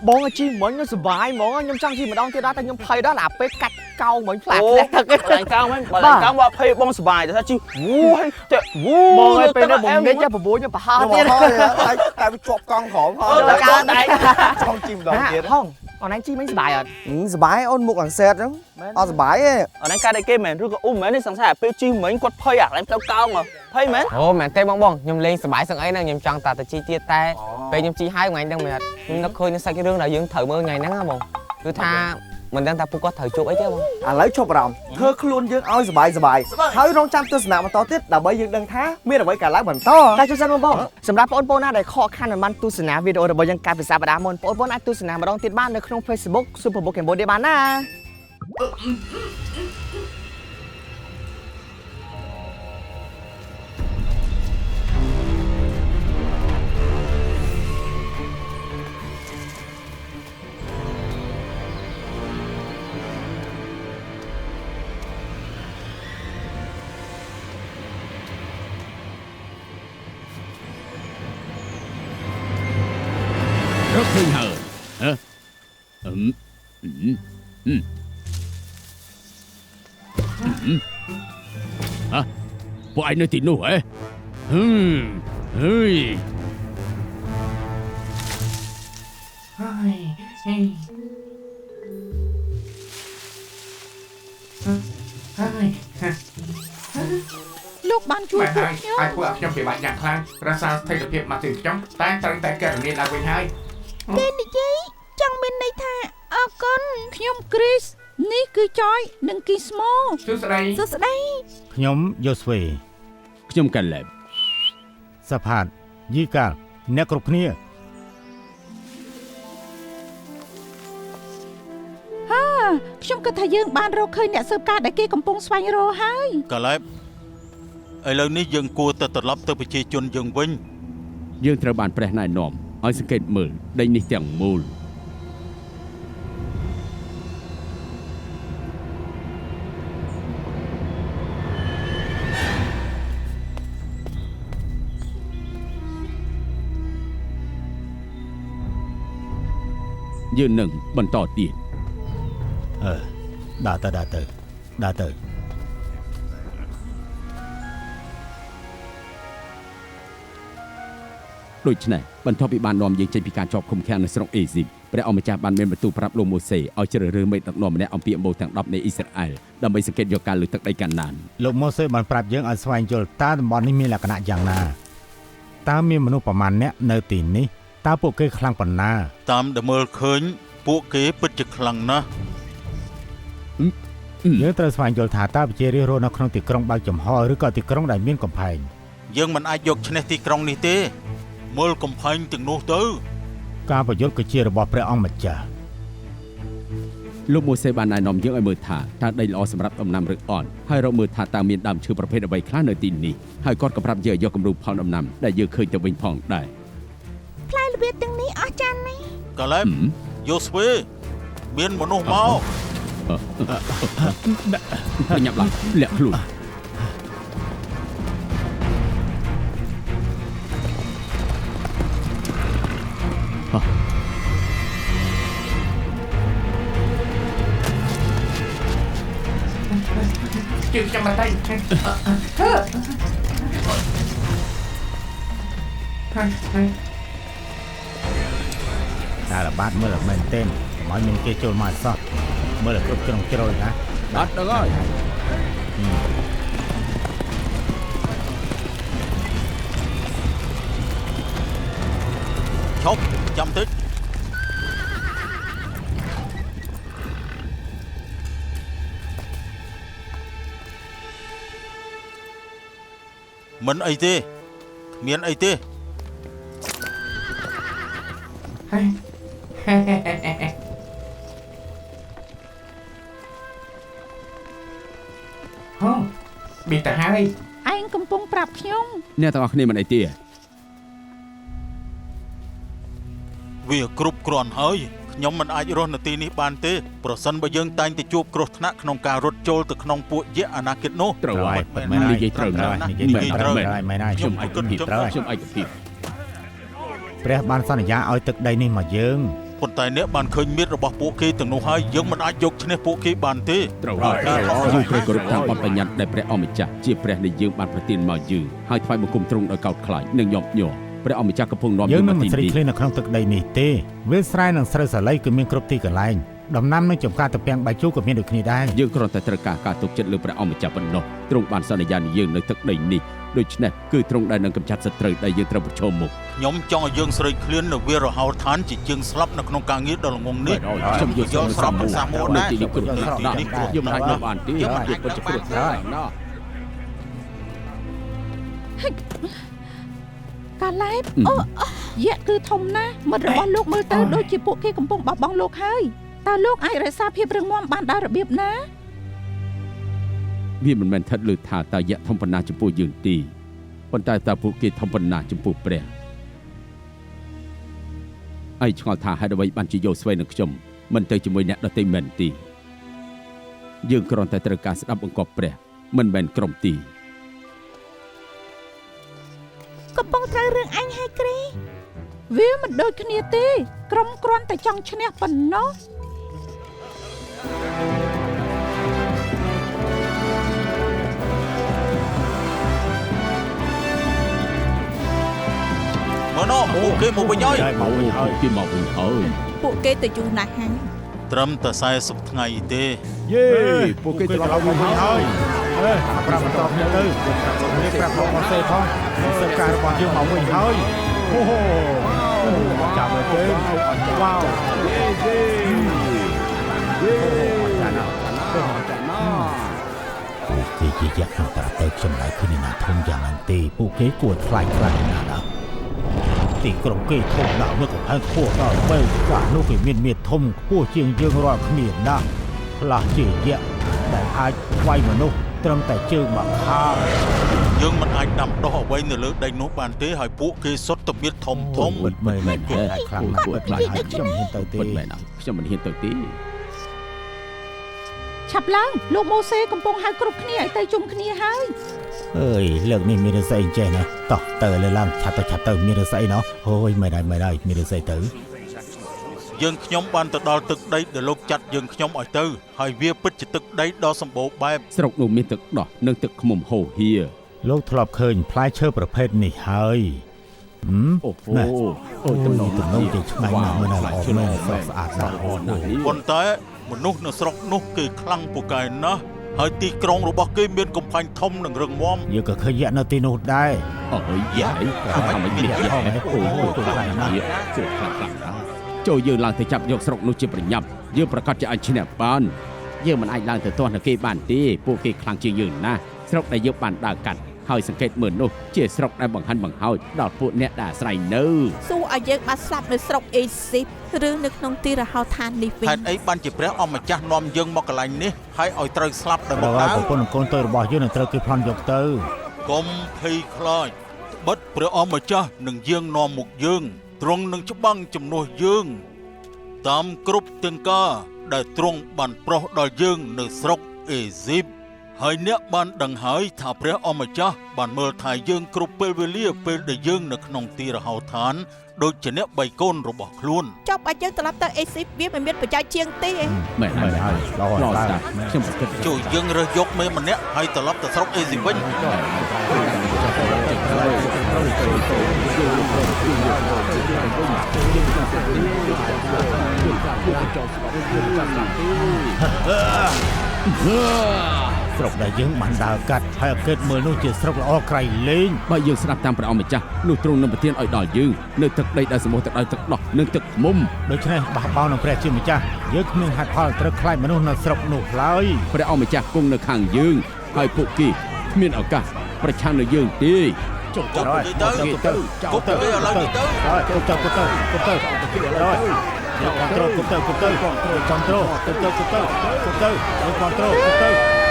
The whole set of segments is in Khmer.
បងជិះមិញសប្បាយហ្មងខ្ញុំចង់ជិះម្ដងទៀតដល់តែខ្ញុំភ័យដល់អាពេលកាច់កោងមិញផ្លាក់ធ្លាក់ទឹក បលែងកោងហ្នឹងបលែងកោងបើភ័យបងសប្បាយតែថាជិះវូហើយតែវូ បងឲ្យពេលនេះបងនេះចេះបបួលខ្ញុំប្រហោ ខ្ញុំ ទៀត អត់ហើយតែវាជាប់កង់ក្រោមហ អឺតែកោងតែ ចង់ជិះម្ដងទៀត ហងអូនឯងជិះមិញសប្បាយអត់ សប្បាយអូនមុខអង្សេតហ្នឹងអត់សប្បាយទេ អនហ្នឹងកាត់អីគេមែនឬក៏អ៊ុំមែននេះសង្ស័យអាពេលជិះមិញគាត់ភ័យអាកន្លែងផ្លូវកោងភ័យមែន អូមែនទេបងបងខ្ញុំលេងសប្បាយសឹងអីហ្នឹងខ្ញុំចង់តាទៅជិះទៀតតែពេលខ្ញុំជិះហើយថ្ងៃហ្នឹងមែនអត់ខ្ញុំនឹកឃើញសាច់រឿងដែលយើងត្រូវមើលថ្ងៃហ្នឹងហ៎បងគឺថាមិនដឹងថាពួកគាត់ត្រូវជួបអីទេបង ឥឡូវឈប់អារម្មណ៍ធ្វើខ្លួនយើងឲ្យសប្បាយសប្បាយហើយរងចាំទស្សនៈបន្តទៀតដើម្បីយើងដឹងថាមានអ្វីកើតឡើងបន្ត តែជួយសិនបងបងសម្រាប់បងប្អូនណាដែលខកខានមិនបានទស្សនាវីដេអូរបស់យើងកាលពីសប្តាហ៍មុនបងប្អូនអាចទស្សនាម្ដងទៀតបាននៅក្នុង Facebook Superbook Cambodia បានណា រកឃើញហើយហ៎អឹមអឹមអឹមហ៎ពួកឯងនៅទីនោះហ៎ហឹមហើយ លោកបានជួយ មែន ពួក ហើយ ខ្ញុំ ហើយធ្វើឲ្យខ្ញុំពិបាកយ៉ាងខ្លាំងរក្សាស្ថិរភាពមកទីខ្ញុំតែត្រូវតែកណនាឡើងវិញហើយ គេនិយាយចង់មានន័យថាអរគុណខ្ញុំគ្រីសនេះគឺចយនិងគីស្ម៉ូ សួស្តី សួស្តី ខ្ញុំយូស្វេ ខ្ញុំកាឡេប សាផាតយីកាល់អ្នកគ្រប់គ្នា ហាខ្ញុំគិតថាយើងបានរកឃើញអ្នកស៊ើបការដែលគេកំពុងស្វែងរកហើយ កាឡេបឥឡូវនេះយើងគួរតែត្រឡប់ទៅប្រជាជនយើងវិញ យើងត្រូវបានព្រះណែនាំឲ្យសង្កេតមើលដីនេះទាំងមូលយើងនឹងបន្តទៀត អឺដើរទៅដើរទៅដើរទៅ ដូច្នេះបន្ទាប់ពីបាននាំយើងចេញពីការជាប់ឃុំឃាំងនៅស្រុកអេស៊ីបព្រះអង្គម្ចាស់បានមានបន្ទូលប្រាប់លោកម៉ូសេឲ្យជ្រើសរើសមេដឹកនាំម្នាក់អំពីអម្បូរទាំង10នៃអ៊ីស្រាអែលដើម្បីសង្កេតយកការលើកទឹកដីកាណាន លោកម៉ូសេបានប្រាប់យើងឲ្យស្វែងយល់តើតំបន់នេះមានលក្ខណៈយ៉ាងណាតើមានមនុស្សប្រមាណអ្នកនៅទីនេះតើពួកគេខ្លាំងប៉ុណ្ណា តាមដែលមើលឃើញពួកគេពិតជាខ្លាំងណាស់ យើងត្រូវស្វែងយល់ថាតើប្រជារាស្ត្ររស់នៅក្នុងទីក្រុងបើកចំហឬក៏ទីក្រុងដែលមានកំផែង យើងមិនអាចយកឈ្នះទីក្រុងនេះទេមើលកំផែងទាំងនោះទៅ ការប្រយុទ្ធគឺជារបស់ព្រះអង្គម្ចាស់ លោកម៉ូសេបានណែនាំយើងឲ្យមើលថាតើដីល្អសម្រាប់ដំណាំឬអត់ហើយរកមើលថាតើមានដើមឈើប្រភេទអ្វីខ្លះនៅទីនេះហើយគាត់ក៏ប្រាប់យើងឲ្យយកគំរូផលដំណាំដែលយើងឃើញទៅវិញផងដែរ ផ្លែល្បៀតទាំងនេះអស្ចារ្យណាស់ កាឡេបយូស្វេមានមនុស្សមក ប្រញាប់ឡើងលាក់ខ្លួន ជឿខ្ញុំមកទៅ តែល្បាតមើលឲ្យមែនទែនកុំឲ្យមានគេចូលមកសោះមើលឲ្យគ្រប់ជ្រុងជ្រោយណា អត់ដល់ហើយ ឈប់ចាំតិចមិនអីទេគ្មានអីទេ ហូមានតែហើយ ឯងកំពុងប្រាប់ខ្ញុំ អ្នកទាំងអស់គ្នាមិនអីទេ វាគ្រប់គ្រាន់ហើយខ្ញុំមិនអាចរស់នៅទីនេះបានទេប្រសិនបើយើងតែងតែជួបគ្រោះថ្នាក់ក្នុងការរត់ចូលទៅក្នុងពួកយក្សអនាគតនោះ ត្រូវហើយ ពិតមែន និយាយត្រូវណាស់ និយាយត្រូវហើយមែនហើយ ខ្ញុំឯកភាព ត្រូវ ខ្ញុំឯកភាព ព្រះបានសន្យាឲ្យទឹកដីនេះមកយើង ប៉ុន្តែអ្នកបានឃើញមាត្ររបស់ពួកគេទាំងនោះហើយយើងមិនអាចយកឈ្នះពួកគេបានទេ ត្រូវហើយយើងត្រូវគោរពតាមបទបញ្ញត្តិដែលព្រះអម្ចាស់ជាព្រះនៃយើងបានប្រទានមកយើងហើយថ្វាយបង្គំទ្រង់ដោយកោតខ្លាចនិងញាប់ញ័រព្រះអម្ចាស់កំពុងនាំ យើង យើងមកទីនេះ នឹងមិនស្រេកឃ្លាននៅក្នុងទឹកដីនេះទេវាលស្រែនិងស្រូវសាលីគឺមានគ្រប់ទីកន្លែងដំណាំនិងចំការទំពាំងបាយជូរក៏មានដូចគ្នាដែរ យើងគ្រាន់តែត្រូវការការទុកចិត្តលើព្រះអម្ចាស់ប៉ុណ្ណោះទ្រង់បានសន្យានឹងយើងនៅទឹកដីនេះដូច្នេះគឺទ្រង់ដែលនឹងកម្ចាត់សត្រូវដែលយើងត្រូវប្រឈមមុខ ខ្ញុំចង់ឲ្យយើងស្រេកឃ្លាននៅវាលរហោឋានជាជាងស្លាប់នៅក្នុងការងារដ៏ល្ងង់នេះ ខ្ញុំយល់ យល់ស្របនឹងសាមួ នៅ ដែរ ទីនេះគ្រោះថ្នាក់ណាស់យើងមិនអាចនៅបានទេ យើងមិនអាច យើងពិតជាគ្រោះថ្នាក់ណាស់ កាឡេបអូយៈគឺធំណាស់មិត្តរបស់លោកមើលទៅដូចជាពួកគេកំពុងបោះបង់លោកហើយតើលោកអាចរក្សាភាពរឹងមាំបានដោយរបៀបណា វាមិនមែនស្ថិតលើថាតើយៈធំប៉ុណ្ណាចំពោះយើងទេប៉ុន្តែតើពួកគេធំប៉ុណ្ណាចំពោះព្រះឯងឆ្ងល់ថាហេតុអ្វីបានជាយូស្វេនិងខ្ញុំមិនទៅជាមួយអ្នកដទៃមែនទេយើងគ្រាន់តែត្រូវការស្ដាប់បង្គាប់ព្រះមិនមែនក្រុមទេ កំពុងត្រូវរឿងអញហើយគ្រីវាមិនដូចគ្នាទេក្រុមគ្រាន់តែចង់ឈ្នះប៉ុណ្ណោះ មើលណោះពួកគេមកវិញហើយ មកវិញហើយ គេមកវិញហើយ ពួកគេទៅយូរណាស់ហើយ ត្រឹមតែ40ថ្ងៃទេ យេពួកគេត្រឡប់មកវិញហើយ អេប្រាប់បន្តគ្នាទៅនេះប្រាប់លោកម៉ូសេផងសិប្បការរបស់យើងមកវិញហើយអូហូចាំមើលទៅវ៉ាវ យេយេយេចាណាចាណា ពួកគេជាយក្សក្នុងតាទៅខ្ញុំឡើយឃើញណាធំយ៉ាងហ្នឹងទេពួកគេគួរខ្លាចខ្លាំងណាស់ណាទីក្រុងគេធំណាស់មើលកំផែងខ្ពស់ដល់បីកាលនោះគេមានមាឌធំខ្ពស់ជាងយើងរាល់គ្នាណាស់ខ្លះជាយក្សដែលអាចវាយមនុស្សត្រឹមតែជើងមកខាង យើងមិនអាចដាំដុះអ្វីនៅលើដីនោះបានទេហើយពួកគេសុទ្ធតែមាឌធំធំ ពិតមែន មែន ទេ ខ្លាំងណាស់ គួរខ្លាច ហើយខ្ញុំមិនហ៊ានទៅទេ ពិតមែនហើយខ្ញុំមិនហ៊ានទៅទេ ឆាប់ឡើងលោកម៉ូសេកំពុងហៅគ្រប់គ្នាឲ្យទៅជុំគ្នាហើយ អើយលើកនេះមានរឿងស្អីអញ្ចេះណាតោះទៅលើឡើងឆាប់ទៅឆាប់ទៅមានរឿងស្អីណោះអូយមិនហើយមិនហើយមានរឿងស្អីទៅ យើងខ្ញុំបានទៅដល់ទឹកដីដែលលោកចាត់យើងខ្ញុំឲ្យទៅហើយវាពិតជាទឹកដីដ៏សម្បូរបែប ស្រុកនោះមានទឹកដោះនិងទឹកឃ្មុំហូរហៀ លោកធ្លាប់ឃើញផ្លែឈើប្រភេទនេះហើយហឹម អូហូ ណែ អូយទំនង ទំនងជាឆ្ងាញ់ណាស់មើលណាល្អមែនស្រស់ស្អាតណាស់ ល្អណាស់នេះ ប៉ុន្តែមនុស្សនៅស្រុកនោះគេខ្លាំងពូកែណាស់ហើយទីក្រុងរបស់គេមានកំផែងធំនិងរឹងមាំ យើងក៏ឃើញយក្សនៅទីនោះដែរ អូយយ៉ាអីថាមិនមានយ៉ាអូអូខ្លាំងណាស់ជួយខ្លាំងខ្លាំងណាស់ចូលយើងឡើងទៅចាប់យកស្រុកនោះជាប្រញាប់យើងប្រកាសជាអាចឈ្នះបានយើងមិនអាចឡើងទៅទាស់នឹងគេបានទេពួកគេខ្លាំងជាងយើងណាស់ស្រុកដែលយើងបានដើរកាត់ហើយសង្កេតមើលនោះជាស្រុកដែលបង្ហាញបង្ហើយដល់ពួកអ្នកដែលអាស្រ័យនៅ សួរឲ្យយើងបានស្លាប់នៅស្រុកអេស៊ីបឬនៅក្នុងទីរហោឋាននេះវិញ ហេតុអីបានជាព្រះអម្ចាស់នាំយើងមកកន្លែងនេះហើយឲ្យត្រូវស្លាប់ដោយមក ហើយ ដៅ ប្រពន្ធនិងកូនតូចរបស់យើងនឹងត្រូវគេប្លន់យកទៅ កុំភ័យខ្លាចត្បិតព្រះអម្ចាស់នឹងយាងនាំមុខយើងទ្រង់នឹងច្បាំងជំនួសយើងតាមគ្រប់ទាំងការដែលទ្រង់បានប្រោសដល់យើងនៅស្រុកអេស៊ីបហើយអ្នកបានដឹងហើយថាព្រះអម្ចាស់បានមើលថែយើងគ្រប់ពេលវេលាពេលដែលយើងនៅក្នុងទីរហោឋានដូចជាអ្នកបីកូនរបស់ខ្លួន ចុះបើយើងត្រឡប់ទៅអេស៊ីបវាមិនមានប្រយោជន៍ជាងទេ មែន មែន ហើយ ហើយល្អ ល្អ ស្ដា ស្ដាប់ខ្ញុំគិត ជួយយើងរើសយកមេម្នាក់ហើយត្រឡប់ទៅស្រុកអេស៊ីបវិញ ស្រុកដែលយើងបានដើរកាត់ហើយអង្កេតមើលនោះជាស្រុកល្អក្រៃលែង បើយើងស្ដាប់តាមព្រះអម្ចាស់នោះទ្រង់នឹងប្រទានឲ្យដល់យើងនៅទឹកដីដែលសម្បូរទៅដោយទឹកដោះនិងទឹកឃ្មុំ ដូច្នេះបះបោរនឹងព្រះជាម្ចាស់យើងគ្មានហេតុផលត្រូវខ្លាចមនុស្សនៅស្រុកនោះឡើយ ព្រះអម្ចាស់គង់នៅខាងយើងហើយពួកគេគ្មានឱកាសប្រឆាំងនឹងយើងទេ ចុះចាប់គេទៅ ទៅ គប់គេឥឡូវនេះទៅ ហើយទៅទៅទៅទៅទៅហើយយក control គប់ទៅគប់ទៅ control ទៅទៅទៅទៅទៅ control ទៅ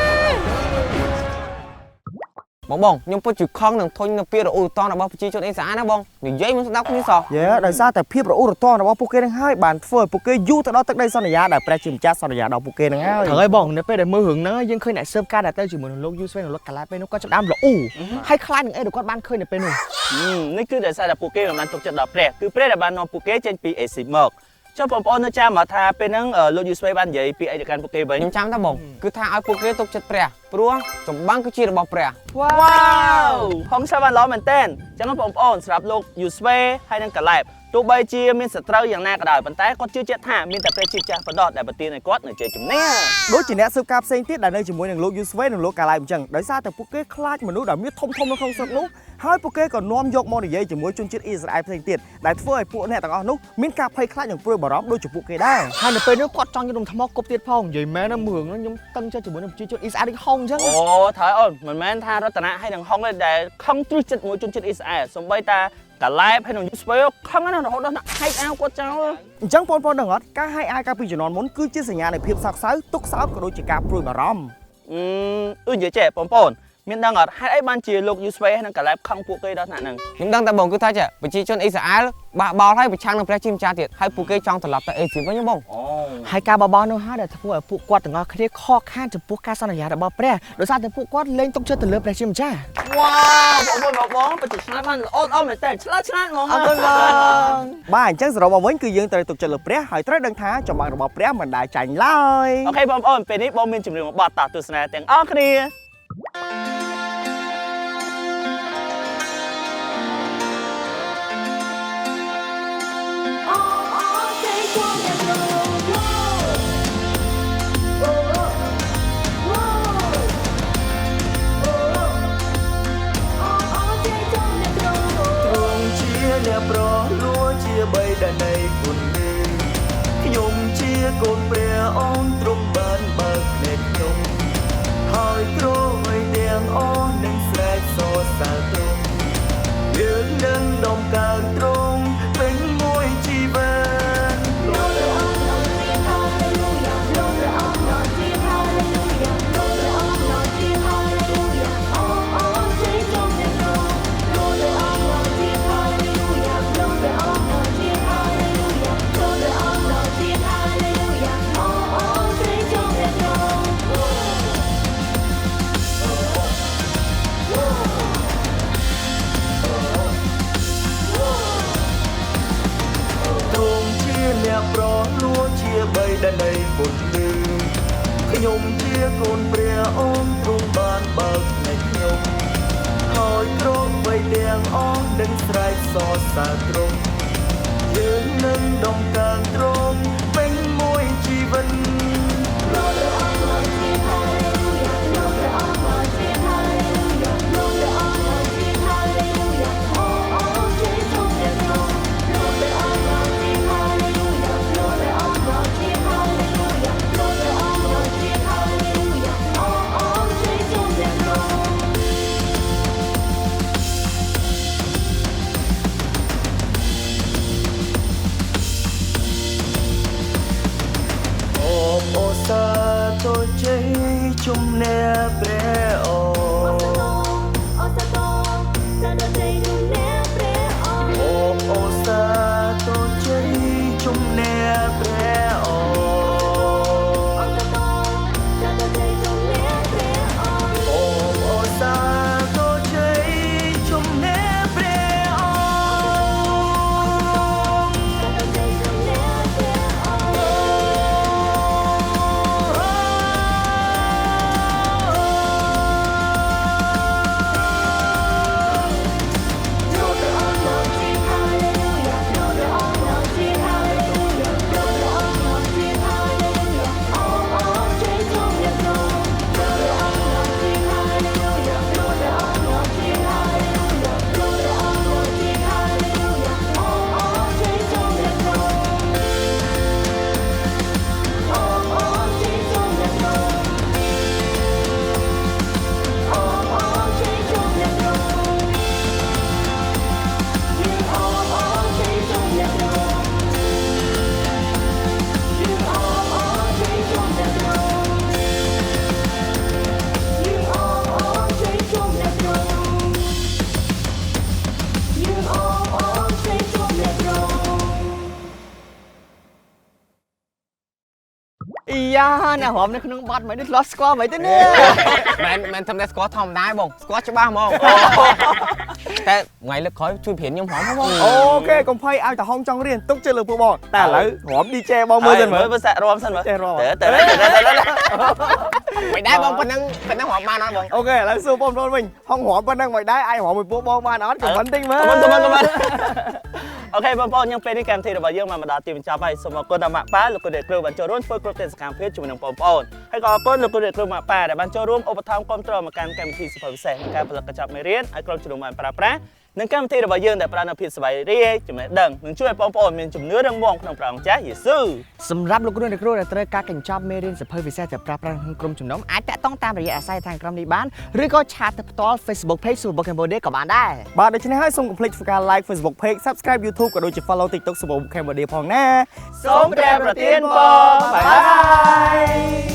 បងបងខ្ញុំពិតជាខឹងនឹងធុញនៅពាក្យរអ៊ូរតរបស់ប្រជាជនអេសាណាបងនិយាយមិនស្ដាប់គ្នាសោះ យេដោយសារតែភាពរអ៊ូរទាំរបស់ពួកគេនឹងហើយបានធ្វើឲ្យពួកគេយូរទៅដល់ទឹកដីសន្យាដែលព្រះជាម្ចាស់សន្យាដល់ពួកគេនឹងហើយត្រូវហើយបងនៅពេលដែលមើលរឿងហ្នឹងយើងឃើញអ្នកស៊ើបការដែលទៅជាមួយនឹងលោកយូស្វេនិងលោកកាឡាពេលនោះគាត់ចាប់ដើមរអ៊ូហើយខ្លាចនឹងអីដែលគាត់បានឃើញនៅពេលនោះ នេះគឺដោយសារតែពួកគេមិនបានទុកចិត្តដល់ព្រះគឺព្រះដែលបាននាំពួកគេចេញពីអេស៊ីបមក ចុះបងប្អូននៅចាំមកថាពេលហ្នឹងលោកយូស្វេបាននិយាយពីអីទៅកាន់ពួកគេវិញ ខ្ញុំចាំថាបងគឺថាឲ្យពួកគេទុកចិត្តព្រះព្រោះចម្បាំងគឺជារបស់ព្រះ វ៉ាវហងសាបានល្អមែនតើចឹងបងប្អូនសម្រាប់លោកយូស្វេហើយនិងកាឡេបទោះបីជាមានសត្រូវយ៉ាងណាក៏ដោយប៉ុន្តែគាត់ជឿជាក់ថាមានតែព្រះជាម្ចាស់ប៉ុណ្ណោះដែលប្រទានឲ្យគាត់នៅជ័យជំនះ ដូចជាអ្នកស៊ើបការផ្សេងទៀតដែលនៅជាមួយនឹងលោកយូស្វេនិងលោកកាឡេបអញ្ចឹងដោយសារតែពួកគេខ្លាចមនុស្សដែលមានធំធំនៅក្នុងស្រុកនោះហើយពួកគេក៏នាំយកមកនិយាយជាមួយជនជាតិអ៊ីស្រាអែលផ្សេងទៀតដែលធ្វើឲ្យពួកអ្នកទាំងអស់នោះមានការភ័យខ្លាចនិងព្រួយបារម្ភដូចជាពួកគេដែរ ហើយនៅពេលនោះគាត់ចង់យកនំថ្មគប់ទៀតផងនិយាយមែនណាមើងខ្ញុំតឹងចិត្តជាមួយនឹងប្រជាជនអ៊ីស្រាអែលដូចហុងអញ្ចឹង អូត្រូវអូនមិនមែនថារតនៈហើយនឹងហុងទេដែលខឹងទ្រឹសចិត្តមួយជនជាតិអ៊ីស្រាអែលសូម្បីតាកាឡេបហើយនឹងយូស្វេខឹងណាស់រហូតដល់ហែកអាវគាត់ចោល អញ្ចឹងបងប្អូនដឹងអត់ការហែកអាវកាលពីជំនាន់មុនគឺជាសញ្ញានៃភាពសោកសៅទុក្ខសោកក៏ដូចជាការព្រួយបារម្ភ អឺនិយាយចេះបងប្អូនមានដឹងអត់ហេតុអីបានជាលោកយូស្វេហើយនឹងកាឡេបខឹងពួកគេដល់ថ្នាក់ហ្នឹង ខ្ញុំដឹងតែបងគឺថាចេះប្រជាជនអ៊ីស្រាអែលបះបោលហើយប្រឆាំងនឹងព្រះជាម្ចាស់ទៀតហើយពួកគេចង់ត្រឡប់ទៅអេស៊ីបវិញបង ហើយការបបោនោះហើយដែលធ្វើឲ្យពួកគាត់ទាំងអស់គ្នាខកខានចំពោះការសន្យារបស់ព្រះដោយសារតែពួកគាត់លែងទុកចិត្តទៅលើព្រះជាម្ចាស់ វ៉ាវបងប្អូនបងពិតជាឆ្លាតបានល្អអស់មែនតើឆ្លាតឆ្លាតហ្មង អរគុណបង បាទអញ្ចឹងសរុបមកវិញគឺយើងត្រូវទុកចិត្តលើព្រះហើយត្រូវដឹងថាចម្បាំងរបស់ព្រះមិនដែលចាញ់ឡើយ អូខេបងប្អូនពេលនេះបងមានជំរឿនមួយបទតទស្សនាទាំងអស់គ្នា ទ្រង់ជាអ្នកប្រលួជាបិតានៃគុណលឺខ្ញុំជាកូនព្រះអង្គទ្រង់បានបើកភ្នែកខ្ញុំហើយគ្រងឲ្យទាំងអស់នឹងស្រែកសរសើរទ្រង់យើងនឹងដំកើងទ្រង់ពេញមួយជីវិត ទ្រង់ជាអ្នកប្រលួជាបិតានៃពុទ្ធលឺខ្ញុំជាកូនព្រះអង្គទ្រង់បានបើកភ្នែកខ្ញុំហើយគ្រងអ្វីទាំងអស់នឹងស្រែកសរសើរទ្រង់យើងនឹងដំកើងទ្រង់ពេញមួយជីវិត អបអរសាទរជ័យជំនះព្រះអង្គអបអរសាទរជ័យជំនះព្រះអង្គអបអរសាទរជ័យជំនះព្រះ អីយ៉ាអ្នករំនៅក្នុងបទមិននេះធ្លាប់ស្គាល់មិនទេនេះ មិនមែនធ្វើតែស្គាល់ធម្មតាទេបងស្គាល់ច្បាស់ហ្មង តែថ្ងៃលើកក្រោយជួយព្រៀនខ្ញុំរំបង OK កុំភ័យឲ្យតាហងចង់រៀនទុកជឿលើពួកបងតែឥឡូវរំ DJ បងមើលសិនមើល មើលសាក់រំសិនមើល ចេះរំ ទៅទៅ មិនដែរបងប៉ុណ្ណឹងប៉ុណ្ណឹងរំបានអត់បង OK ឥឡូវសួរបងប្អូនវិញហងរំប៉ុណ្ណឹងមិនដែរអាចរំមួយពួកបងបានអត់ comment តិចមើល comment OK បងប្អូនយើងពេលនេះកម្មវិធីរបស់យើងមកដល់ទីបញ្ចប់ហើយសូមអរគុណដល់ម៉ាក់ប៉ាលោកគ្រូអ្នកគ្រូបានចូលរួមធ្វើគ្រប់ទេសកម្មភាពជាមួយនឹងបងប្អូនហើយក៏អរគុណលោកគ្រូអ្នកគ្រូម៉ាក់ប៉ាដែលបានចូលរួមឧបត្ថម្ភគាំទ្រមកកាន់កម្មវិធីសភៅពិសេសនិងការផលិតកញ្ចប់មេរៀនឲ្យក្រុមជំនុំបានប្រើប្រាស់និងកម្មវិធីរបស់យើងដែលផ្ដល់នូវភាពសប្បាយរីករាយចំណេះដឹងនិងជួយឲ្យបងប្អូនមានជំនឿរឹងមាំក្នុងព្រះអង្គចាស់យេស៊ូ សម្រាប់លោកគ្រូអ្នកគ្រូដែលត្រូវការកញ្ចប់មេរៀនសភៅពិសេសទៅប្រើប្រាស់ក្នុងក្រុមជំនុំអាចតាក់ទងតាមរយៈអាសយដ្ឋានក្រុមនេះបានឬក៏ chat ទៅផ្ទាល់ Facebook Page Superbook Cambodia ក៏បានដែរ បាទដូច្នេះហើយសូមកុំភ្លេចធ្វើការ like Facebook Page Subscribe YouTube ក៏ដូចជា Follow TikTok Superbook Cambodia ផងណា សូមព្រះប្រទានពរ bye bye.